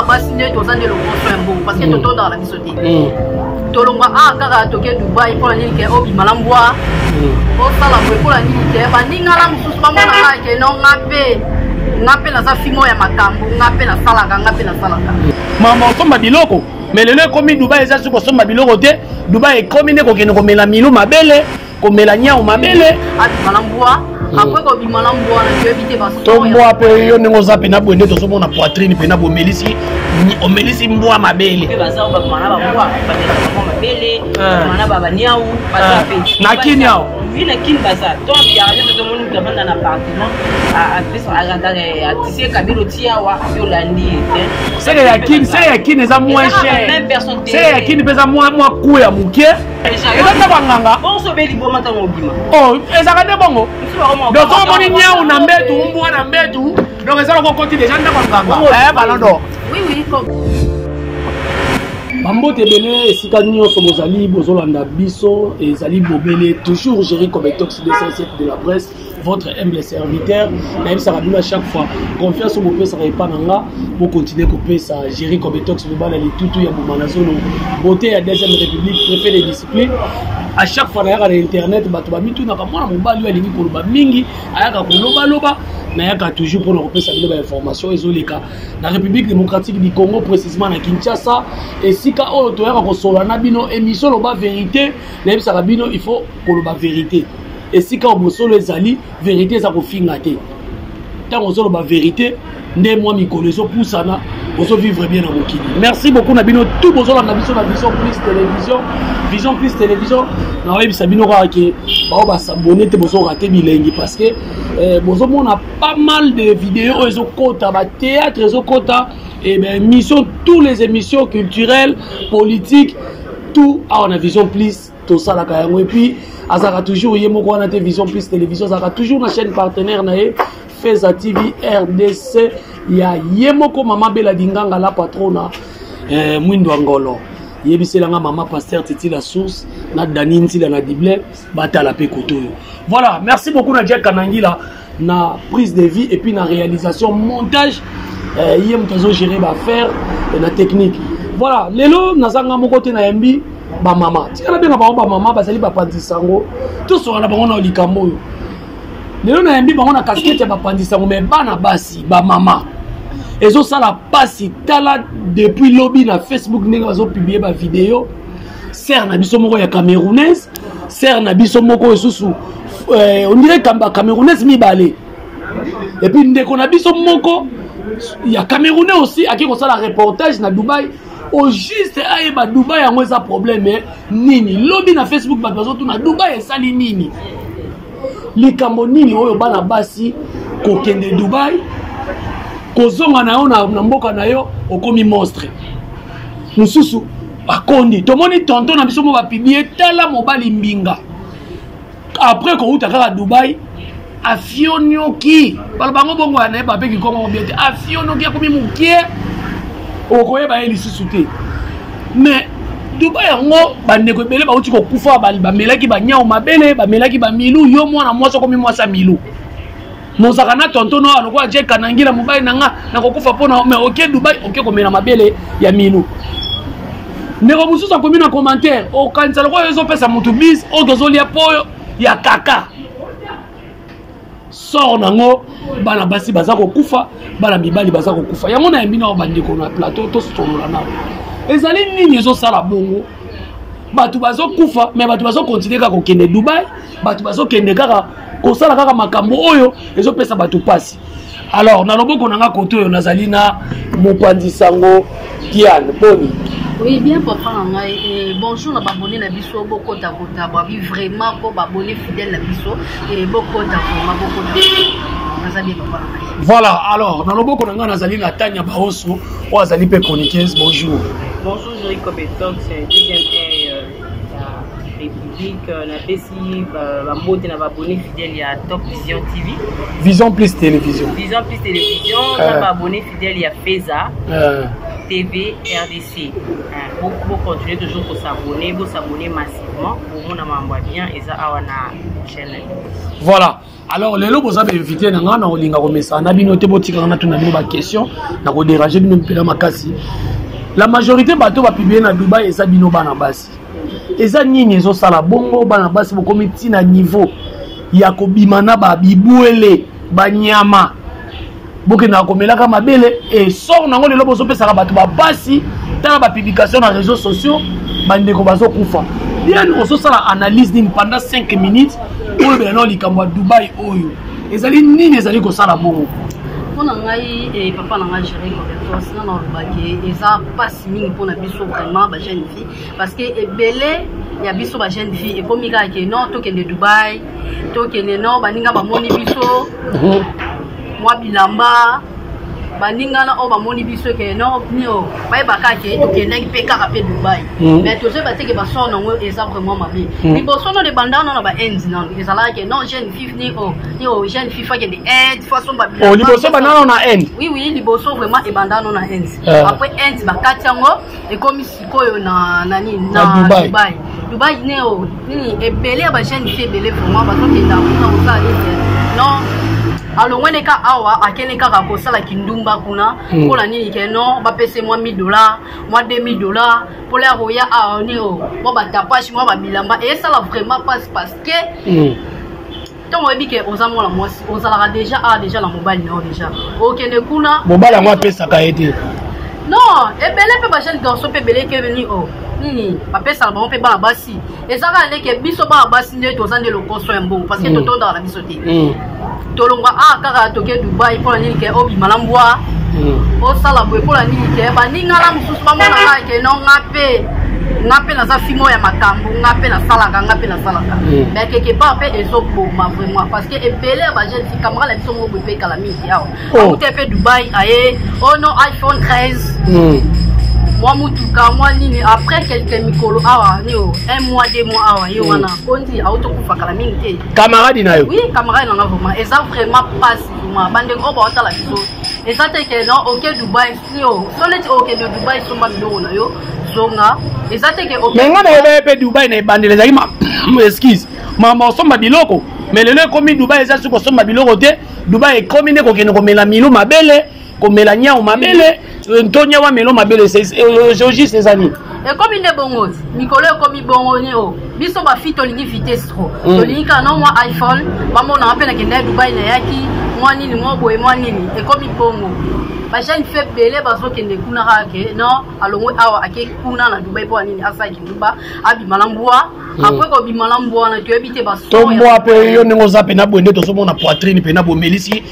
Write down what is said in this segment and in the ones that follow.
basi nde toza nde lokoso ya mbongo parce que totondaka na biso te. Tolongwa a kaka toke Dubai mpona nini? Ke obima na mbwa, osala boye mpona nini? Ke baninga na mosusu bamonaka ke no, nga mpe naza fimo ya makambo, nga mpe nasalaka, nga mpe nasalaka. Mama, osomba biloko, mais lelo ekomi Dubai eza soki kosomba biloko te. Dubai ekomi nde kokende komela milu mabele, komela nyau mabele. Abima na mbwa, après kobima na mbwa na toyebi te. To mbwa mpe yo ndenge oza mpena boye nde tozomona poitrine mpena bomelisi, omelisi mbwa mabele. Mpe baza oyo babima na bambwa, bamelaka bango mabele, babima na baniau, baza mpe. Na Kini awa? Oui, na Kini baza. To yaka nyonso tomoni moto avanda na appartement, atise kabelo ti awa, yo olandi ye te. Seke ya Kini, seke ya Kini eza moins cher. Même personne te. Seke ya Kini mpe eza mwa ku ya moke, eza nde banganga. Bonso obe liboma ntango obima. Oh, ezalaka nde bongo. Donc soki omoni niau na mbetu, mbwa na mbetu, donc eza loko okoti déjà ndako ya nganga, balodo. Oui, comme Bambote ebele esika nyonso bozali bozolanda biso. Ezali bobele toujours Géri Cometox 207 de la presse, votre humble serviteur. Nayebisaka bino à chaque fois, confiance oyo bopesaka epa na nga, bokontinue kopesa Géri Cometox, mobala litutu ya boma na zolo, beauté ya deuxième république, préfet de discipline. À chaque fois nayaka na internet, bato bamitunaka: mwana mobali oyo alingi koloba mingi, ayaka kolobaloba. Nayaka toujours mpona kopesa bino bainformation ezoleka na République démocratique du Congo, précisement na Kinshasa, esika oyo toyaka kosolola na bino. Émission Loba Vérité, nayebisaka bino, il faut koloba vérité esika oyo bosolo ezali. Vérité eza kofinga te. Ntango ozoloba vérité nde mwa mikolo ezopusana, ozovivre bien na mokili. Merci beaucoup na bino tout bozolanda biso na Vision Plus Télévision. Vision Plus Télévision, naoyebisa bino kaka ke bao basabone te, bozorate bilengi, parce que bozomona pas mal de vidéos oyo ezokota, bathéâtre ezokota, et ben émission, tous les émissions culturelles, politiques, tout awa na Vision Plus tosalaka yango. Et puis azalaka toujours ye moko wana te. Vision Plus Télévision azalaka toujours na chaîne partenaire na ye, Feza TV RDC, ya ye moko mama Bela Dinganga, la patrona, mwindo ya ngolo. Yebiselanga mama pasteur Titi la source na Dani Nzila na Dible, batala mpe koto oyo. Voilà, merci beaucoup na Jack Kanangila na prise de vie et puis na réalisation, montage. Ye moto azogérer baaffaire na technique. Voilà, lelo nazanga moko te, nayambi bamama. Tika nabenga bango bamama, bazali bapanzi sango. Tosoka na bango na likambo oyo. Lelo nayambi bango na casquette ya bapanzi sango, mais bana basi, bamama, ezosala mpasi. Tala depuis lobi na Facebook ndenge bazopublier bavideo. Sœur na biso moko ya camerounaise, sœur na biso moko lisusu, on dirait kamba camerounaise mibale, et puis ndeko na biso moko ya camerounais aussi ake kosala reportage na Dubai, au juste ayeba Dubai yango eza problème nini. Lobi na Facebook bato bazotuna: Dubai esali nini? Likambo nini oyo bana basi kokende Dubai, kozonga na yo na mboka na yo okomi monstre? Mosusu bakondi. Tomoni tonton na biso mo bapublier, tala mobali mbinga, après kouta kaka Dubai, afionioki. Baloba yango bongo ya nayeba mpe kikongo bien te. Afionoki, akomi mokie, okoyeba ye lisusu te. Mais Dubai yango, bandeko ebele bauti kokufa, bamelaki banyau mabele, bamelaki bamilu. Yo mwana mwasi okomi mwasi ya milu, mozaka na tonton oyo lokola je Kanangila, mobali na nga, nakokufa mpona. Mais oke Dubai, oke komela mabele ya milu. Ndeko mosusu akomi na commentaire: okanisa lokola ezopesa motu bis oyo tozolia mpo oyo ya kaka sort nango. Bana basi baza kokufa, bana mibali baza kokufa. Yango nayambi nao bandeko na plateau, tosolola nao ezali nini ezosala bongo. Bato bazokufa, mais bato bazokontinue kaka kokende Dubai, bato bazokende kaka kosala kaka makambo oyo ezopesa bato mpasi. Alors, na loboko na nga kote oyo, nazali na mopanzi sango Diane. Boni? Oui, bien, papa na ngai. Et bonjour na babone na biso. Bokota kota babi vraiment ko babone fidèle na biso et bokota vraiment, bokota. Naza bien, papa na ngai. Voilà, alors na loboko na ngai nazali na Tania Baoso oyo azali mpe chroniqueuse. Bonjour. Bonjour Jerry Cobetox, deuxième ya République. Napesi bambote na babone fidèle ya Top Vision TV. Vision Plus Télévision. Vision Plus Télévision, na babone fidèle ya Feza. TV RDC. Bocontinue toujours kos'abonner, bos'abonner massivement, bomona mambo ya bien eza awa na chaîne. Voilà. Alors lelo boza bainvité na ngai, na kolinga komesana na bino te, botikaka na tuna bino baquestion na kodéranger bino mpela makasi. La majorité bato bapublier na Dubai eza bino bana basi. Eza nini ezosala bongo? Bana basi bokomi ntina niveau ya kobima na babibwele, banyama, bokendaka komelaka mabele e sort nango. Lelo bozopesaka bato bapasi. Tala bapublication na réseaux sociaux, bandeko bazokufa bien. Ozosala analyse nini pendant 5 minutes oyo belano likambo ya Dubai oyo? Ezali nini ezali kosala bongo? Mpo na ngai, papa na ngai Géri Robertos, nga na olobaki eza mpasi mingi mpona biso vraiment bajeune fille, parce que ebele ya biso bajeune fille ekomi kaka ke non, tokende Dubai, tokende, non, baninga bamoni biso mwa bilamba, baninga na oyo bamoni biso ke non, nio bayebaka ke tokendaki mpe kaka mpe Dubai. Mais tozoyeba te ke basort nango eza vraiment mabe. Liboso nano ebanda nano na bainde, nano ezalaka ke non, jeune fille ni o ni o jeune fille fakende Inde, fasomba. Oh, liboso banano na Inde? Oui, liboso vraiment ebanda nano na Inde. Après Inde, bakati yango, ekomi sikoyo na nini? Na Dubai. Dubai, Dubai ne o nini, ebele ya bajeune fille ebele vraiment bazokenda kuna kosala nini? Non, alongwene ka awa, akende kaka kosala kindumba kuna. Mpona nini? Ke non, bapese mwa 1000 $, mwa 2000 $, mpona ya koya awa ni o mwa batapage, mwa babilamba. Esala vraiment passe, parce que ntango oyebi ke oza mwana mwasi, ozalaka déjà awa déjà na mobali na yo déjà, okende kuna. Mobali yango apesaka ye te? Non, ebele mpe bajeune garçon mpe ebele ke nini o nini bapesaka bango mpe bana basi. Eza kaka ndeke biso bana basi nde toza nde lokoso ya mbongo, parce que totondaka na biso te. Tolongwa a kaka toke Dubai. Mpona nini? Ke obima na mbwa, osala boye. Mpona nini? Ke baninga na mosusu bamona kaka ke non, nga mpe naza fimo ya makambo, nga mpe nasalaka, nga mpe nasalaka. Mais quelque part mpe ezoboma vraiment, parce que ebele ya bajeune fille, camarade na biso moko boye mpe ekala mingi awa, auta mpe Dubai, aye oh non, iPhone 13, mwa mutuka, mwa nini. Après quelques mikolo awa, ni o un mois, 2 mois awa, ye wana kondi autokufa kala mingi te. Camarade na yo? Oui, camarade nanga. Vraiment eza vraiment pasi vraiment. Bandeko oyo baotala biso, eza te ke non, oke Dubai yo so neti okende Dubai, somba biloko na yo, zonga. Eza te ke Mais nga nayeba ye mpe Dubai na ebandeli ezalaki ma, excuse, mama, osomba biloko. Mais lelo ekomi Dubai eza soki kosomba biloko te. Dubai ekomi nde kokende komela milu mabele, komela nyau mabele, to nyau amelo mabele. Juste eza nini? Ekomi nde bongo ti mikolo ekomi bongo ni o biso bafille tolingi vitesse trop. Tolingi kaka no mwa iPhone, bamonaka mpe nakende ya Dubai, nayaki mwa nini, mwa boye, mwa nini. Ekomi bongo, bajeune fille ebele bazokende kuna kaka ke non, alongwe awa, ake kuna na Dubai. Mpo ya nini? Asalaki nduba, abima na mbwa. Après kobima na mbwa wana, toyebi te. To mbwa mpe yo ndenge oza mpena boye, nde tozomona poitrine mpena bomelisi,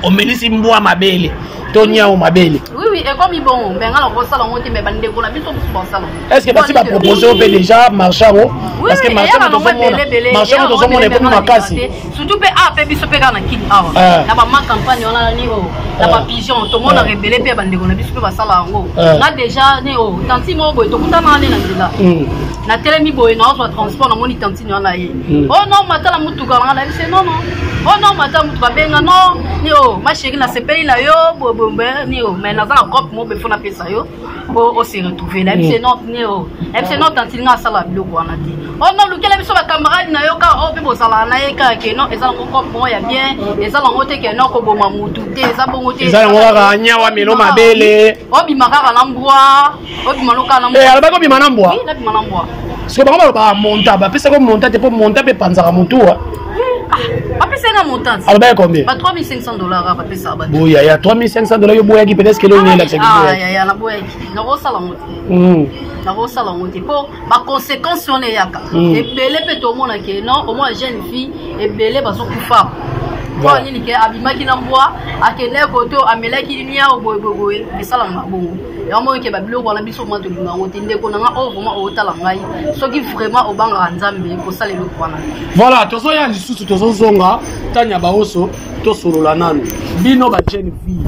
omelisi mbwa mabele to nyao mabele. Oui, ekomi bongo. Mais nga nakosala yango te, mais bandeko na biso mosusu basala. Est ce que basi bapropose yo mpe déjà marché yango? Parce que marché yango tozomona, marché yango tozomona ekomi makasi. Surtout mpe awa mpe biso mpe kaka na Kini awa, na bama campagne wana ni o na bapigeon, tomonaka ebele mpe ya bandeko na biso mpe basala yango. Nga déjà ni o tantine moko boye tokutana wane na nzela, natelemi boye, naozwa transport, namoni tantine wana ye: "Oh non, matala mutuka nanga." Nayebise: "Non, non." "Oh non, matala mutuka." Benga: "Non, ni o ma chérie, nasepeli na yo boye ni o, mais naza na cope mo befo napesa yo po ose retrouver." Nayebise: "Non, ni o." Nayebise: "Non, tantine, nga asala biloko wana te." "Oh non, lukela biso bacamarade na yo kaka oyo mpe bozalaka na ye kaka ke non, eza nango cope moko ya bien, eza nango te ke non, koboma mutu te, eza bongo te." Eza nango kaka nyawa melo mabele. Obima kaka na mbwa, obima no kaka na mbwa. Alobaki obima na mbwa? Oui, nabima na mbwa. Soki bango balobaka monta, bapesaka monta te, mpo monta mpe epanzaka motu. Bapesaka nga montant. Alobaki combien? Ba 3500 $ bapesaka bato. Boya ya 3500 $, yo boyaki peut-être que elongi elakisaki. Yaya, naboyaki, nakosala yango te, nakosala yango te, mpo baconséquence wana eyaka ebele mpe tomona ke non, omona jeune fille ebele bazokufa. Mpo nini? Ke abimaki na mbwa, akendaki koto, amelaki niao boyeboyeboye, esalama bongo. Yango moko ke babiloko wana biso mwa tolinga yango te. Ndeko na nga oyo vraiment otala ngai, soki vraiment obangaka Nzambe, kosala eloko wana. Voilà, tozoya lisusu, tozozonga tanya baoso, tosolola nanu bino bajeune fille.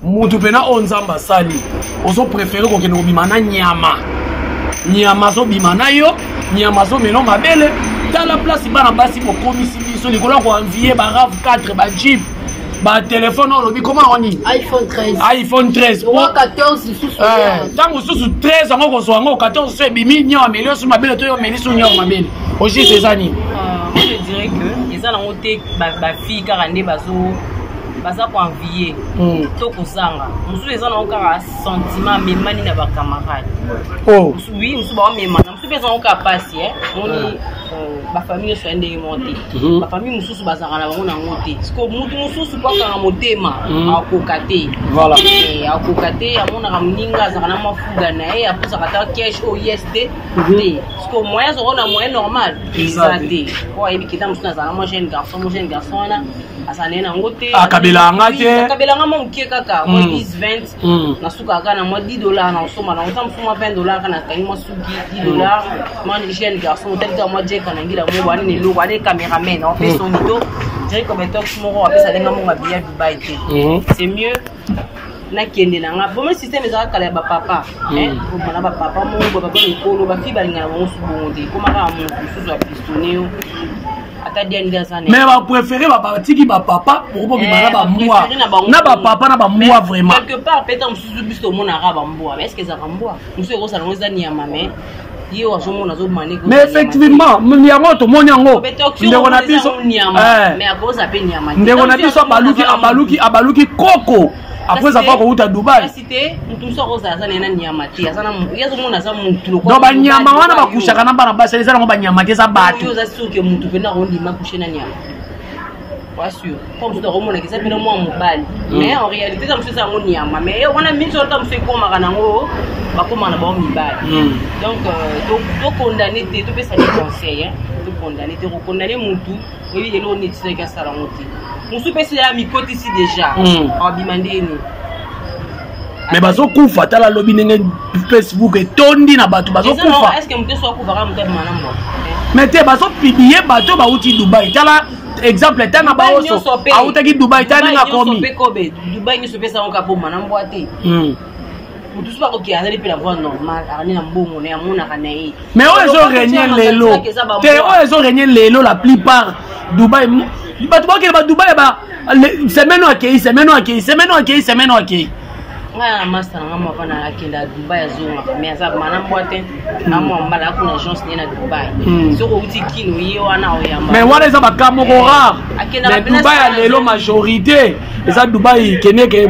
Mutu mpena oyo Nzambe asali, ozopréférer kokende kobima na nyama, nyama azobima na yo, nyama azomela mabele. Tala place bana basi bokomisi biso likolo ya koenvier ba RAV4, bajeep. Batelefone oyo olobi koma yango nini? iPhone 13. iPhone 13. 14 lisusu. Ntango mosusu 13 yango kozwa yango, 14 so ebimi, nyao ameli osu mabele to yo omeli su nyao mabele ojise eza nini? Moi, je dirais que eza nango te bafille kaka nde bazo baza koenvie to kozanga. Mosusu eza nango kaka sentiment amemani na bacamarade. Oh. Oui, mosusu baomemana, mosusu mpe eza nango kaka pasi. Moni bafamille nyonso ya ndenge moko te. Bafamille mosusu bazalaka na bango nango te. Siko mutu mosusu po akanga motema, akoka te. Akoka te, amonaka moninga azalaka na mwa fuga na ye, apusaka ta cash oyo yes te te. Siko moyen azalaka na moyen normal eza te, po ayebi keta mosusu azala na mwa jeune garçon, mo jeune garçon wana azala na ye nango te. Akabelanga te. Akabelanga mwa mokie kaka mwa 10 20, nasukaka kaka na mwa 10 $ na osomba nango ta mosusu mwa 20 $ kaka nakangi mwa suki 10 $. Mwa jeune garçon otali kaka mwa jeka na ngila mo bwana na eloko ane cameraman apesa omito Jerry Cobetox moko apesa ndenge mongo abiya Dubai te. C'est mieux nakende na nga bomo. Système ezalaka kala ya bapapa na bapapa moko, bapapa mikolo. Bafille balingana bango su bongo te, ekoma kaka moto mosusu apistone yo ata diani nde aza. Mais bapréféré batiki bapapa okobima na bambwa na bapapa na bambwa vraiment. Quelque part peut-être mosusu biso tomonaka bambwa, mais est ce que ezalaka mbwa? Mosusu ekozala yango eza nyama, mais ye oyo azomona azomane. Mais effectivement yango tomoni yango, ndeko na biso. Mais akoza mpe nyama. Ndeko na biso abaluki, abaluki, abaluki koko après avoir kouta Dubai. Kasi te, motu mosusu akozala aza na ye na nyama te, aza na ye azomona aza motu. Donc banyama wana bakushaka na bana basi eza nango banyama te, eza bato. Oyo oza sûr ke motu mpena akondima couche na nyama, pas sûr, po mosusu akomonaka eza mpena mwa mobali, mais en réalité eza mosusu eza yango nyama. Mais wana mingi ota mosusu ekomaka nango, bakomaka na bango mibali. Donc tokondane te, topesa des conseils, tokondane te. Kokondane mutu oyebi eloko nini etisaki asala yango te. Mosusu mpe esila ya mikotisi déjà, abima ndeni. Mais bazokufa, tala lobi ndenge Facebook etondi na bato bazokufa. Est-ce moto so akufaka, moto abima na mbwa? Mais te, bazopublier bato bauti Dubai. Tala exemple, tanga baoso autaki Dubai, tala ndenge akomi. Kobe Dubai nyonso mpe esango kaka na mbwa te. Motu so akoki azali mpe na voie normale, akani na mbongo na ye, amonaka na ye. Mais oyo ezorégner lelo te, oyo ezorégner lelo, la plupart Dubai, bato bakokende ba Dubai ba semaine oyo akei, semaine oyo akei, semaine oyo akei, semaine oyo akei. Ngai na master na nga moko na akenda Dubai, azongaka, mais aza mana mbwa te, amwa mbala akuna agence ne na Dubai. Soki outi kino ye wana oyamba. Mais wana eza baka moko rare. Mais Dubai ya lelo, majorité eza Dubai kendeke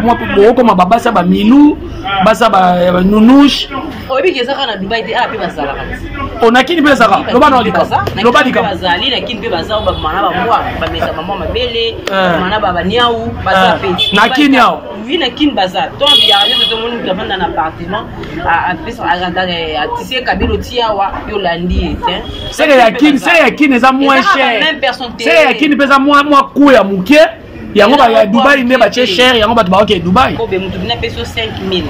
okoma babasi ya bamilu, basi ya banunouche. Oyebi ke eza kaka na Dubai te, awa mpe bazalaka. Onakini mpe ezalaka, loba na likambo, loba likambo. Bazali na Kini mpe, baza oyo bamana bambwa, bamesa bambwa mabele, bamana baniau, baza mpe. Na Kini awa? Oui, na Kini baza. To yaka nyonso tomoni moto avanda na appartement, atisi kabelo ti awa, yo olandi ye te. Seke ya Kini, seke ya Kini eza moins cher, seke ya Kini mpe eza mwa ku ya moke. Yango ya Dubai nde batie cher, yango bato baoke Dubai. Kobe, moto bina apesi yo 5000,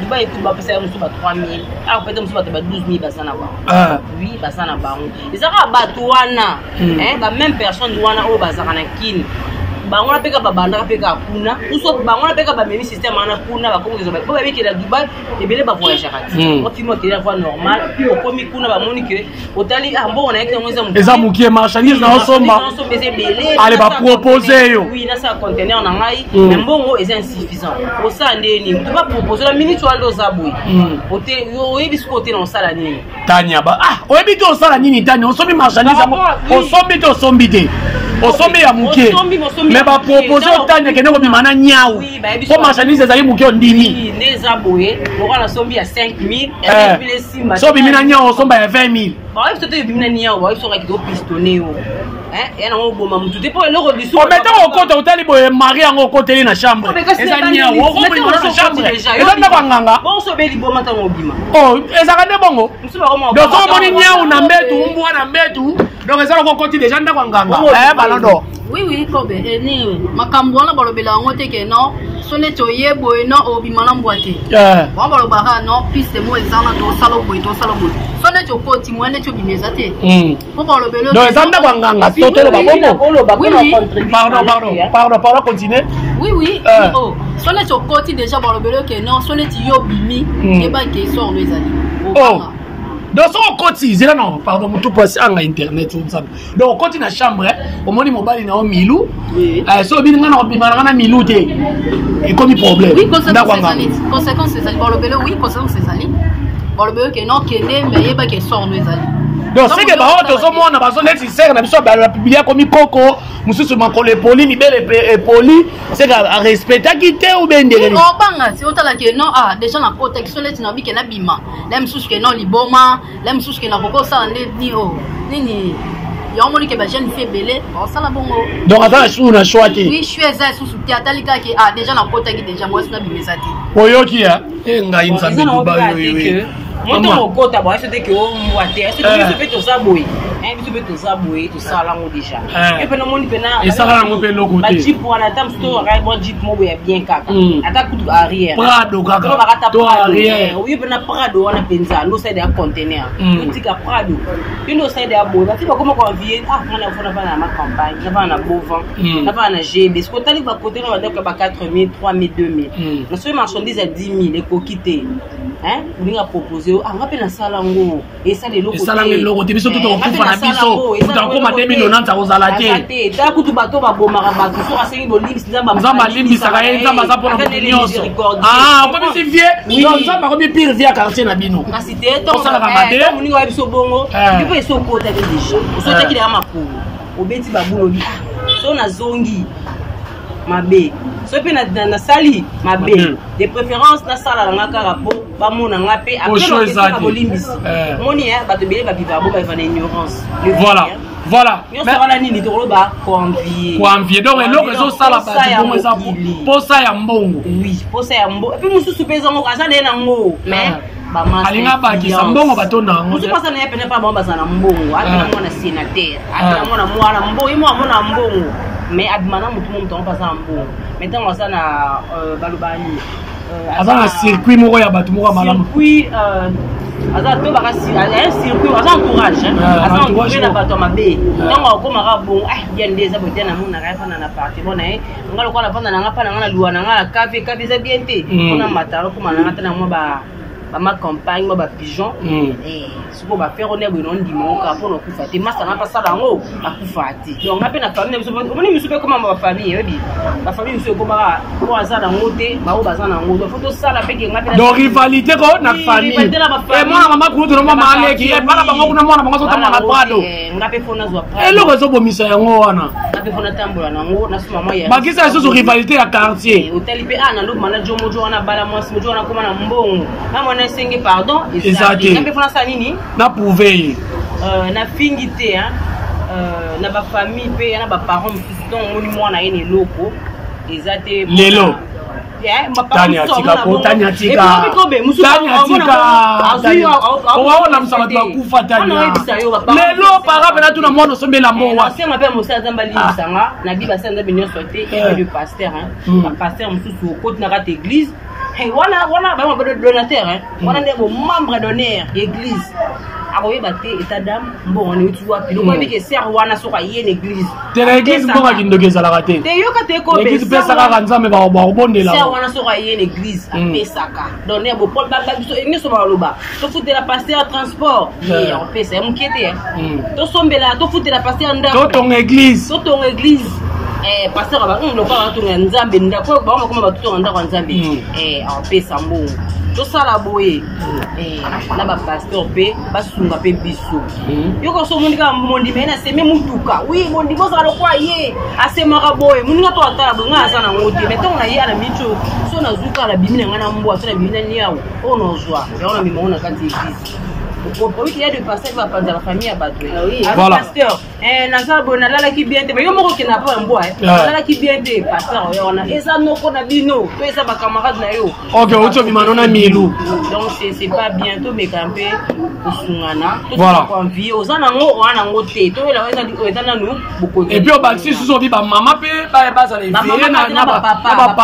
Dubai ekutu bapesa ya mosusu ba 3000, awa peut-être mosusu bato ba 12 000 baza na bango. Oui, baza na bango. Eza kaka bato wana, ba même personne wana oyo bazalaka na Kini, bango wana mpe kaka babandaka mpe kaka kuna uso, bango wana mpe kaka bamemi système wana kuna. Bakomi po babikela Dubai, ebele bavoyageaka ti ofimi okende na voie normale, okomi kuna, bamoni ke otali mbongo na ye yango eza. Eza mokie, marchandise na osomba. Osomba eza ebele. Ale bapropose yo. Oui, nasala conteneur na ngai, mais mbongo eza insuffisant. Osala ndeni? Moto bapropose na minute wana nde oza boye, oyebi soki ote na osala nini. Tania ba, ah, oyebi te osala nini. Tania, osombi marchandise yango, osombi te, osombi te, osombi ya moke, mais bapropose otania kende kobima na nyau mpo marchandise ezali moke, ondimi. Nde eza boye, lokola nasombi ya 5000 esimba. So obimi na nyau, osomba ya 20 000. Bayebi so te obimi na nyau, bayebi soki akiti opistone yo ya nango, oboma motu te mpo eloko lisusu. Ometa okota, otali boye, mari yango okoteli na chambre, eza nyau, okobima na chambre, eza ndako ya nganga. Bonso obe liboma ntango obima. Ezalaka nde bongo. Donc soki omoni nyau na mbetu, mbwa na mbetu, donc eza loko okoti déjà ndako ya nganga, balodo. Oui, kobe eni makambo wana balobela yango te ke non, so neti oye boye, non, obima na mbwa te. Bango balobaka non, piste mo ezanga, tosala boye, tosala boye. So neti okoti, moya neti obima eza te, mpo balobela. Donc eza ndako ya nganga, to toloba bongo? Pardon, pardon, pardon, pardon, continue. Oui. Oh, so neti okoti déjà, balobela ke non, so neti yo obimi, yebake sort no ezali. Oh. Donc soki okoti, zela na, pardon, motu pasi anga internet oyo nzambe. Donc okoti na chambre, omoni mobali na yo Milu, so obini nga na kobima na nga na Milu te, ekomi problème. Ndako yanga conséquence ezali, balobele oui, conséquence ezali, balobele ke non, kende, mais yebaki esorno ezali. Donc seke baoyo tozomona bazo neti sere na biso bapublie akomi koko mosusu, makolo epoli, mibele epoli, seke arespectaki te ou bien ndenge nini? Obanga si otala ke non, ah, déjà nakotaki so neti nabi ke nabima la mosusu ke non, liboma la mosusu ke nakoki osala nde ni o nini. Yango moni ke bajeune fille ebele baosala bongo. Donc aza na susu na choix te. Oui, choix eza lisusu te. Atali kaka ke ah, déjà nakotaki déjà, mwasi nabima eza te. Oyoki ya e ngai nzambe Dubai oyo. Moto okota boye so te ke ombwa te, so biso mpe toza boye, biso mpe toza boye, tosala yango déjà. E mpe namoni mpena esala yango mpe eloko te. Bajeep wana, ata mosusu tokaka mwa jeep moko ya bien kaka, ata kutu arrière. Prado kaka to arrière. Oyo mpena Prado wana mpenza ndo osala ya conteneur, otika Prado yo nde osala ya boye. Bati bakoma koenvie: ah, nga nafo navanda na ma campagne, navanda na Bovan, navanda na GB. Soki otali bakote na bandako ya ba 4000, 3000, 2000, na soki marchandise ya 10 000 ekoki te, olinga propose yo: ah, nga mpe nasala yango, esala eloko. Esalanga eloko te. Biso to tokokufa na biso, moto akoma 2090 akozala te. Tala kutu bato babomaka bato, soki asengi bolimbisi, Nzambe alimbisaka ye. Nzambe aza mpona moto nyonso. Okomisi vie, donc Nzambe akomi pire vie ya quartier na bino. Kasi te. Osalaka mabe. Moninga oyebi so bongo, yo mpe esi okotaki déjà, osotaki deya makolo, obeti babulu, obi so nazongi mabe, so mpe nasali mabe, de préférence nasala nanga kaka mpo bamona nga mpe après bolimbisi. Omoni bato ebele baviva bo baviva na ignorance. Voilà. Nyonso wana nini tokoloba? Koenvie. Koenvie. Donc eloko ezosala bato bongo eza posa ya mbongo. Oui, posa ya mbongo. Et puis mosusu mpe ezango aza naye nango, mais alinga abakisa mbongo, batonda yango. Mosusu aza na ye pene mpa bango baza na mbongo, atala mwana sénateur, atala mwana mwana mbongo, ye mwana mona mbongo, mais abima na motu mo moto yango mpe aza na mbongo, mais ntango aza na baloba nini? Aza na circuit moko ya bato moko ya malamu. Circuit aza to baka un circuit, aza entourage, aza entouré na bato ya mabe. Ntango akomaka bongo, ah, bien nde eza boye te. Namonaka ye fanda na appartement na ye, nga lokola nafanda na nga mpa na nga na luwa na nga na cave, cave eza bien te mpona mata. Okoma na nga te na mwa bama campagne, mwa bapigeon. Sikoyo bafere one boye, naondima ngo kaka mpona okufa te. Masa na mpasala yango akufa te. Donc nga mpe na famille na biso, omoni misu mpe ekoma bafamille, oyebi bafamille misu ekomaka po aza nango te, bao baza nango. Donc faut tosala mpe ke nga mpe. Donc rivalité ko na famille, mwana mama kulutu na mwa maaleki bana bango kuna, mwana bango azotambola na Prado. Nga mpe faut nazwa. Eloko ezobomisa yango wana. Nga mpe faut natambola nango, nasoma mwa. Bakisa lisusu rivalité ya quartier. Otali mpe a nando mana jo mojo wana bala mwasi mojo wana koma na mbongo, na mwana esenge pardon. Eza te. Nga mpe faut nasala nini? Na prouve ye. Nafingi te na bafamille mpe na baparent mosusu. Donc omoni mwana ye na eloko eza te. Lelo tani atika ko, tani atika, tani atika, owaolamisa bato bakufa. Tani lelo para mpena tuna mwana osombela mbongo. Asenga mpe mosala Nzambe alimbisanga na bi basala Nzambe nyonso te, ebe pasteur, bapasteur mosusu okoti na kati église wana, wana bango donateur wana nde bo membre d'honneur église, akoyeba te état d'âme mbongo wana euti wapi. Loko yebi ke sere wana soki aye na église. Te, na église mbongo ya kindoki ezalaka te. Te, yoka te. Église pesa kaka Nzambe, bakobondela. Sere wana soki aye na église apesaka donner bo biso nyonso baloba tofutela pasteur transport, ye akopesa ya mokie te. Tosombela, tofutela pasteur ndako. Totonga église. Totonga église. Pasteur aba lokola batonga Nzambe ndako, bango bakoma batotonga ndako ya Nzambe, akopesa mbongo. Tosala boye na bapasteur mpe basunga mpe biso. Yoka so omoni kaka mondimi ye naseme mutuka, wi mondimi ozala lokwa ye asemaka boye, moninga to atala boye, ngai aza nango te, mais ntango na ye ana miso so nazwi kaka nabimi na ngai na mbwa, so nabimi na niawu oyo nazwa yango na mimango na kati ya église. Oyebi ya de pasteur bapanza bafamille ya bato. Pasteur, naza boye, nalalaki bien te. Yo moko okenda mpo ya mbwa, nalalaki bien te. Pasteur oyo wana eza noko na bino to eza bacamarade na yo. Ok, outi obima no na Milu. Donc c'est pas bien. Tomeka mpe kosungana. Voilà, koenvie oza nango, oza nango te, toyela eza nanu bokonzi. Et puis obakisi susu, obi bamama mpe bazala éveillé na bapapa,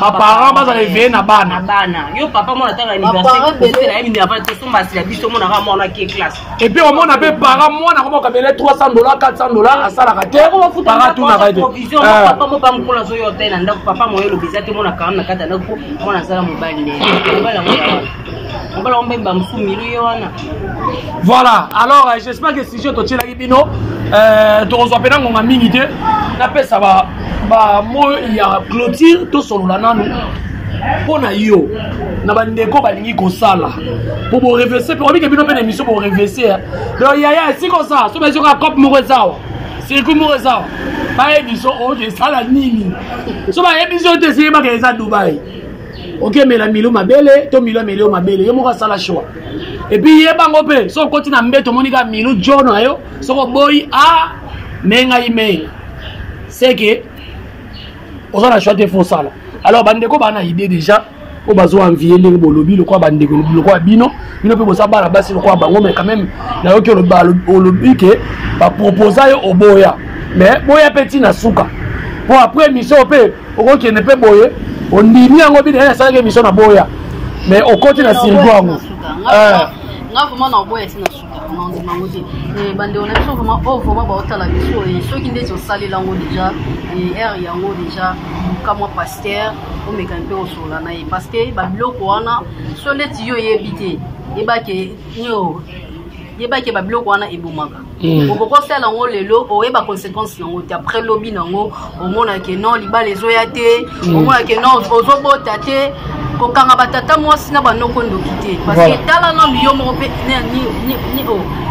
baparent bazala éveillé na bana. Na bana. Yo papa, mwana tanga anniversaire na ye minerval, tosomba asila biso, omonaka mwana ake classe. Et puis omona mpe parent, mwana akoma okabele 300 $, 400 $, asalaka te, parent atunaka te. Papa mo pa mokolo azoyo te na ndako, papa moyo elobi eza te, mona kaka na kati ya ndako, mwana azala mobali ne mobali yango ya wana. Mobala ombemba mosusu milu ye wana. Voilà, alors j'espère que sujet totielaki bino, tokozwa mpena ngonga mingi te. Napesa ba mot ya clôture, tosolola nanu mpo na yo na bandeko balingi kosala mpo borevese mpe obike bino mpe na émission borevese. Donc yaya, esika osala so baezoka cope moko eza awa, circuit moko eza awa, bayebi so oke esala nini, so bayebi so te esiyebaka eza Dubai, okemela milo mabele to milo ameli yo mabele, yo moko asala choix. Et puis yebango mpe so okoti na mbeto, omoni kaka milu jo na yo, soki oboyi a me ngai me c'est que oza na choix te, faut osala. Alors bandeko baa na idée déjà oyo bazo envie ndenge bolobi lokola bandeko lokola bino, bino mpe boza bana basi lokola bango, mais quand même nayoki olobi ke baproposa yo, oboya, mais boya mpe ntina suka po après émission mpe okokende mpe boye, ondimi yango bino asalaki émission na boya, mais okoti na sirgo yango. Nga vraiment na oboya ntina suka, na ndima yango te. Bandeko na biso vraiment oyo vraiment baotala biso, soki ndeti osalela yango déjà aire yango déjà, luka mwa pasteur, omeka mpe osolola na ye, parce que babiloko wana so neti yo oyebi te, yebake yo yebake babiloko wana ebomaka. Okoki osala yango lelo, oyeba conséquence nango te après lobi nango, omonake non, libala ezoya te, omonake non, ozobota te. Kokanga batata mwasi na banoko ndoki te, parce que tala nanu yo moko mpe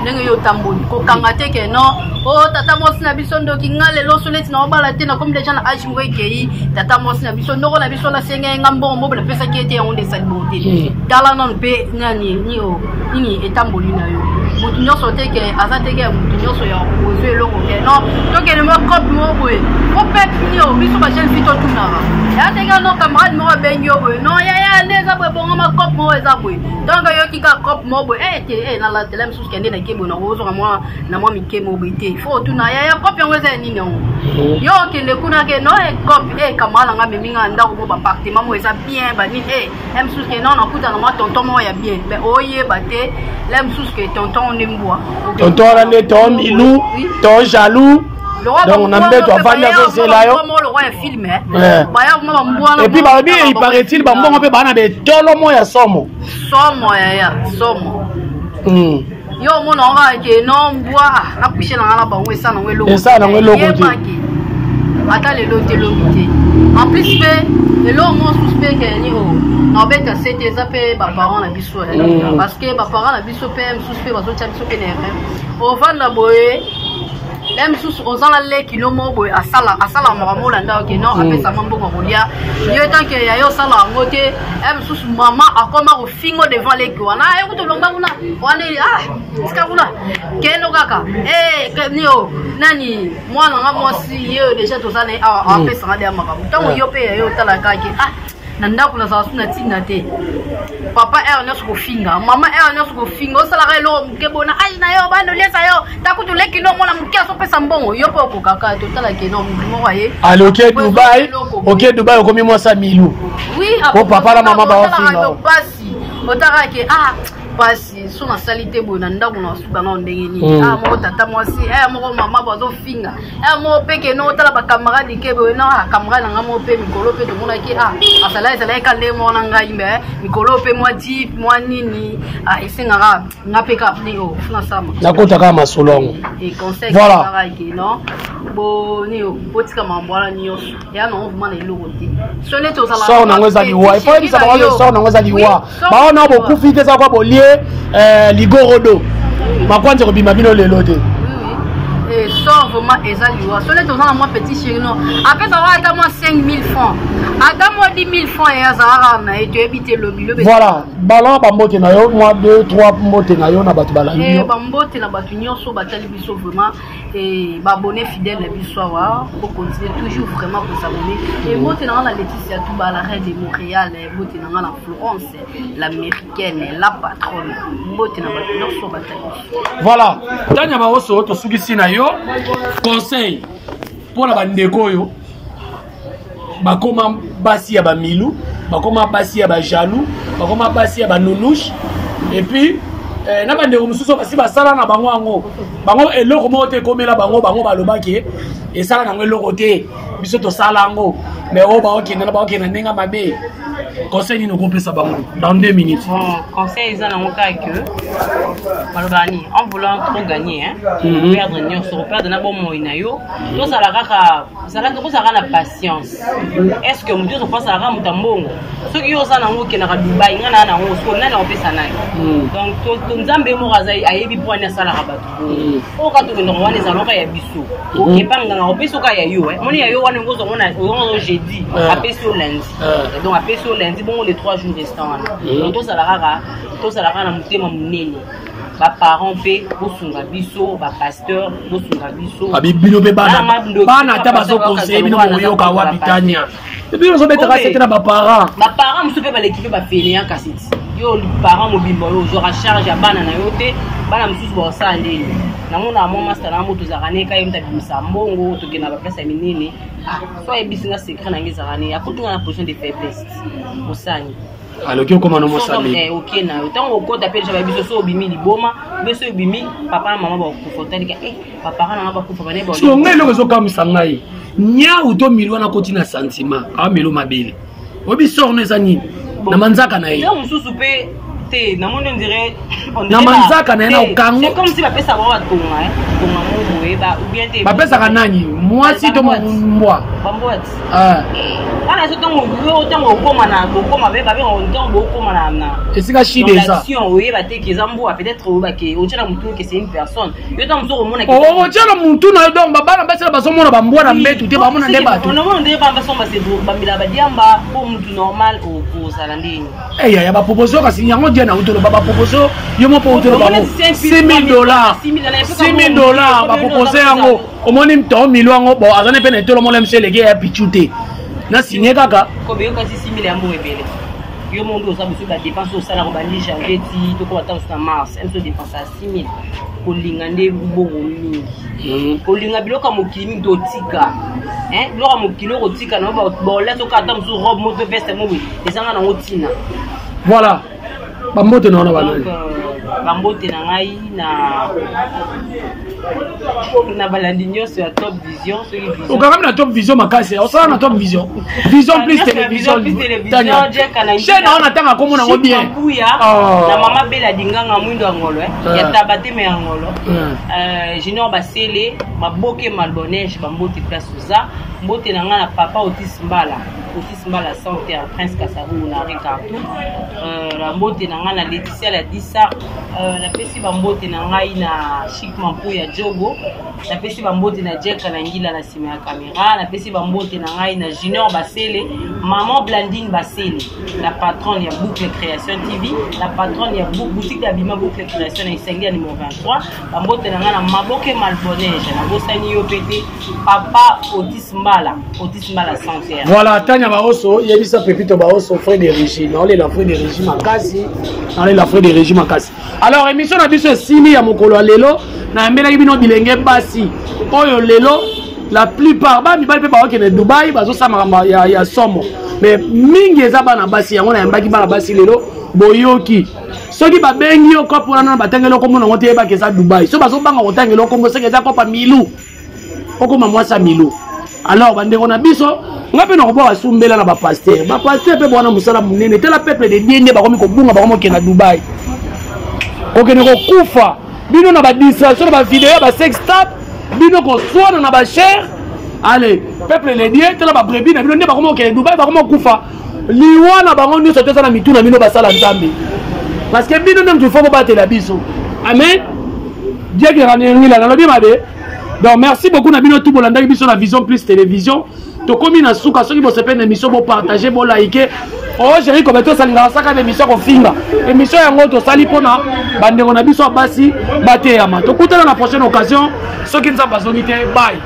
ndenge yo otamboli. Kokanga te ke non, o tata mwasi na biso ndoki, nga lelo so neti na obala te, nakomi deja na age moko ekei, tata mwasi na biso, ndoko na biso nasengai nga mbongo mbo napesaki ye te, yango nde esali bongo te. Tala nanu mpe nani ni o nini etamboli na yo. Motu nyonso te ke aza te ke motu nyonso ya kozwa eloko ke non, tokende mwa cope moko boye po pepe nini o biso bajeune fille totunaka ya te ke non, camarade moko abengi yo boye, non yaya, nde eza boye, bongama cope moko eza boye. Donc oyoki kaka cope moko boye te nalatela misusu kende na ke boye, nakozwaka mwa na mwa mike moko boye te. Faut otuna yaya, cope yango eza ya nini yango? Yo okende kuna ke non, cope camarade nanga amemi nga na ndako mo baappartement moko eza bien banini, mosusu ke non, nakuta na mwa tonton moko ya bien, mais oyeba te la mosusu ke tonton nde mbwa. Tonton wana nde ton milu, ton jaloux. Donc na mbeto avandi azozela yo. Et puis balobi, il paraît-il, bambongo mpe baa na betolo mo ya somo. Somo yaya, somo. Yo omona ngo kaka ke non, mbwa nakushe na nga na bango, esala nango eloko. Esala nango eloko te. Ata lelo te, lobi te. En plus mpe eloko mosusu mpe keni o na obeta sete eza mpe baparent na biso, parce que baparent na biso mpe mosusu mpe bazotia biso mpe na erreur. Ovanda boye, le mosusu oza na leki no moko boye, asala makambo olanda oke non, apesama mbongo kolia yo tanke ya yo osala yango te. E mosusu mama akoma kofingo devant leki wana, ekuti olomba kuna wana, tika kuna, kendo kaka nio nani mwana nga mwasi ye deja toza na ye awa, apesanga deya makambo. Ntango yo mpe ya yo otalaka ke na ndako nazala su na ntina te, papa ere nyonso kofinga, mama ere nyonso kofinga, osalaka eloko moke bona ai na yo bana oliesa yo takutu leki no mwana moke azopesa mbongo, yo mpe okokaka totalake no motu moko aye. Ale oke Dubai, oke Dubai, okomi mwasi ya milu po papa na mama baofinga. Pasi otalaka ke pasi so nasali te boye na ndako na suka nao ndenge nini? Moko tata mwasi, moko mama bazofinga, moko mpe ke no otala bacamarade ke boye no, camarade na nga moko mpe mikolo mpe tomonaki asala ezalaki ka nde moko na ngai, me mikolo mpe mwa jeep mwa nini esengaka nga mpe ka nini o funa sama. Nakota kaka masolo yango. Conseil voilà ke non, boni botika mambo wana nyonso ya nango vraiment na eloko te, so neti ozala sor nango eza liwa, ifo yebisa bango sor nango eza liwa. Baona bokufi te, eza kwa bolie ligorodo makwanza kobima bino lelo te. Sor vraiment eza liwa. So neti oza na mwa petit chéri no apesaka ata mwa 5000 francs, ata mwa 10 000 francs, ye azalaka na ye, toyebi te lobi lobi. Voilà, bala bambote na yo, mwa 2 3 mbote na yo na bato balandi yo. Bambote na bato nyonso batali biso vraiment et baabonné fidèle na biso awa, bocontinue toujours vraiment kosabonner. Et mbote na nga na Laetitia Touba, la reine de Montréal. Mbote na nga na Florence l'américaine, la patronne. Mbote na bato nyonso batali biso. Voilà, Tanya Baoso, tosukisi na yo conseil mpona bandeko oyo bakoma basi ya bamilu, bakoma basi ya bajaloux, bakoma basi ya banunouche, et puis na bandeko mosusu basi basala na bango yango, bango eloko moko te ekomela bango, bango balobaki esala nango eloko te, biso tosala yango. Mais oyo baokende na baokende ndenge mabe, conseil nini okopesa bango dans 2 minutes? Bon, conseil eza nango kaka ke balobaka nini, en voulant trop gagner, hein, perdre nyonso, koperdre na bomoi na yo. Tozala kaka, kozalaka na patience. Est ce que moto nyonso opasalaka moto ya mbongo? Soki yo oza nango, okendaka Dubai, ngai naa nango, siko nani akopesa nani? Donc Nzambe moko aza, ayebi mpo wani asalaka bato. Oyo kaka tokendaka wana, ezalaka ya biso. Okepa nganga, opesi oka ya yo, moni ya yo wana, ozomona ozongo jeudi, apesi yo lundi, donc apesi yo lundi bongo les 3 jours restant wana. Donc tozala kaka na motema monene. Baparent mpe bosunga biso, bapasteur bosunga biso. Abi bino mpe bana, bana ata bazoconseiller bino, bokoyoka wapi? Tania, bino ozobetaka sete na baparent. Baparent mosusu mpe baleki mpe bafainéant. Kasi ti yo parent mobimba oyo ozwaka charge ya bana na yo te, bana mosusu bakosala ndeni? Namona mwa master na moto ozalaka ne ka ye moto abimisa mbongo, tokende na baplace ya minene. Ah, so ayebisi nga secret na ngai, ezalaka ne akutunga na position de faiblesse, osani. Aloki okóma no mosali. Oke na yo, ntango okota mpe deja bayebi so obimi liboma mpe so obimi, papa na mama bakufa, otalika e baparent nanga bakufa bane. So ngai eloko ezokamwisa ngai, nyau to milo wana akoti na sentiment, amelo mabele, oyebi sorno eza nini na manzaka na ye? Mosusu mpe te, namoni on dirait Na manzaka na ye na okango. C'est comme si bapesaka bango batonga, tonga mo boye ou bien te. Bapesaka nani, mwasi to mbwa? Bambwati wana. So ntango okóma na bokóma, babenga ntango bokóma na esika shide eza. Oyeba te ke eza mbwa, peut-être oyeba ke otya na mutu ke c'est une personne. Yo ntango mosusu omona. Otya na mutu na yo. Donc babana basi na bazomona bambwa na mbetu te, bamona nde bato. Omona nde bambaso bamela badiamba po mutu normal okozala ndeni. Eya ya baproposition, kasi yango dia na utoloba baproposition yo mo mpo utoloba bango 6000 dollars, 6000 dollars bapropose yango. Omoni to milo yango, bon, aza ne mpe na etolo mona miso eleki ya pichu te, na signe kaka. Kobe, yoka si 6000 yango ebele. Yo mondo oza biso, badépense osalaka bandi janvier ti tokoma ntango na mars, mso dépense ya 6000. Kolinga nde mbongo mingi, kolinga biloko ya mokili mingi, totika biloko ya mokili oyo, kotika nango bolati oka ata mosusu robe moto, veste mo boye, ezanga nango ntina. Voilà, bambote na wana banani? Bambote na ngai na balandi nyonso ya Top Vision. Soki okangami na Top Vision makasi, osala na Top Vision, Vision Plus Télévision, chaîne wana ntanga komona yango bien. Na mama Bela Dinganga, mwindo ya ngolo, ya taba te me ya ngolo, Junior Basele, Maboke Malbonege, bambote place oza. Mbote na ngai na papa Otis Mbala, Otis Mbala Santé ya Prince Kasaru na Ricardo. Na mbote na ngai na Laetitia la Disa. Napesi bambote na ngai na Chik Mampu ya Jogo. Napesi bambote na Jack na Ngila na nsima ya caméra. Napesi bambote na ngai na Junior Basele, maman Blandine Basele, la patronne ya Boucle Création TV, la patronne ya boutique ya Bima Boucle Création na Esengi ya numéro 23. Bambote na ngai na Maboke Malbonege. Nabosani yo mpe te, papa Otis Mbala, Otis Mbala Santerre. Voilà, Tania Baoso, yebisa Pepito Baoso, frais de régie, naolela frais de régie makasi, naolela frais de régie makasi. Alors émission na biso esili ya mokolo ya lelo. Nayambelaki bino bilenge basi oyo lelo la plupart ba mibali mpe bakokende Dubai, bazosala makambo ya somo, mais mingi eza bana basi. Yango nayambaki bana basi lelo. Boyoki, soki babengi yo kope wana, nano batangeli okombo nango te, yebaki eza Dubai. So bazobanga kotangela okombo, soki eza kopa milu, okoma mwasi ya milu. Alors bandeko na biso, nga mpe nakobwaka sumbela na bapasteur. Bapasteur mpe bwana mosala monene, tala peuple de Dieu nde bakomi kobunga, bakomi kokende na Dubai, kokende kokufa. Bino na badistraction, na bavideo ya basextape, bino koswana na bachere. Allez, peuple de Dieu, tala babrebis na bino nde bakomi kokende Dubai, bakomi kokufa. Liwa na bango nyonso te eza na mitu na bino basala Nzambe, parce que bino nde motu fo bobatela biso. Amen. Dieu nalobi mabe. Donc merci beaucoup na bino tu bolandaki biso na Vision Plus Télévision. Tokomi na suka. Soki bosepeli na émission, bopartage, bolike. O Géri Kobe, tosalingaka saka na émission kofinga. Émission yango tosali mpona bandeko na biso ya basi bateyama. Tokutana na prochaine occasion soki Nzambe azongi te. Bye.